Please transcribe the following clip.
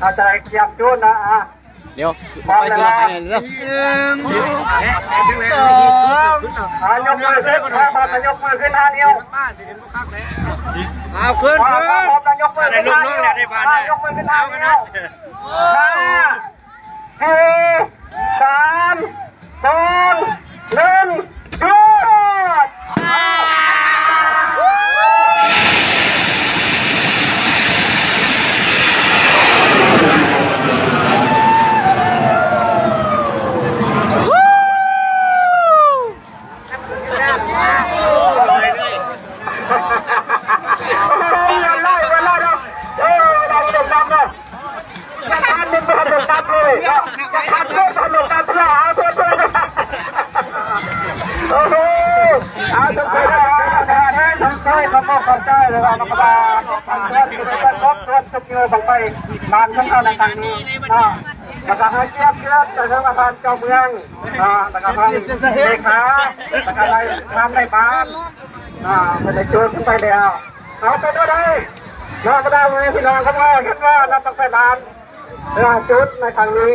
ອາຈານກຽມຈູນນະ ອາ ດຽວ ໄປຂຶ້ນມາໃຫ້ເດີ ໜຶ່ງ ສອງ ອາ ຍົກມືຂຶ້ນ ພ້ອມແລ້ວຍົກມືຂຶ້ນຫ້ານິ້ວ ເອົາຂຶ້ນ ພ້ອມແລ້ວຍົກມືຂຶ້ນຫ້ານິ້ວ ຍົກມືຂຶ້ນຫ້ານິ້ວ ຫ້າ ສີ່ ສາມ ສອງ ໜຶ່ງ ຢຸດ! ໂອ້ໂຫ ເອົາ ສົມຄວນແລ້ວ ສົມຄວນ ຂອບໃຈເດີ ກຳມະການ ຂອບໃຈ ຂອບໃຈ ຂອບໃຈ ຂອບໃຈ ບັ້ງໄຟຫຼານຂອງເຮົາໃນຄັ້ງນີ້ເນາະ ແລ້ວກໍໃຫ້ກຽດ ກຽດ ຈາກທາງປະທານເຈົ້າເມືອງເນາະ ແລ້ວກໍທາງເລຂາ ແລ້ວກໍນາຍ ທ່ານນາຍບ້ານ ອ່າ ເພິ່ນໄດ້ຈູດໄປແລ້ວ ເອົາ ເປັນແນວໃດເນາະ ບັນດາພໍ່ແມ່ພີ່ນ້ອງ ຄັນວ່າ ຄັນວ່ານຳບັ້ງໄຟຫຼານ ເອີ ຈູດໃນຄັ້ງນີ້.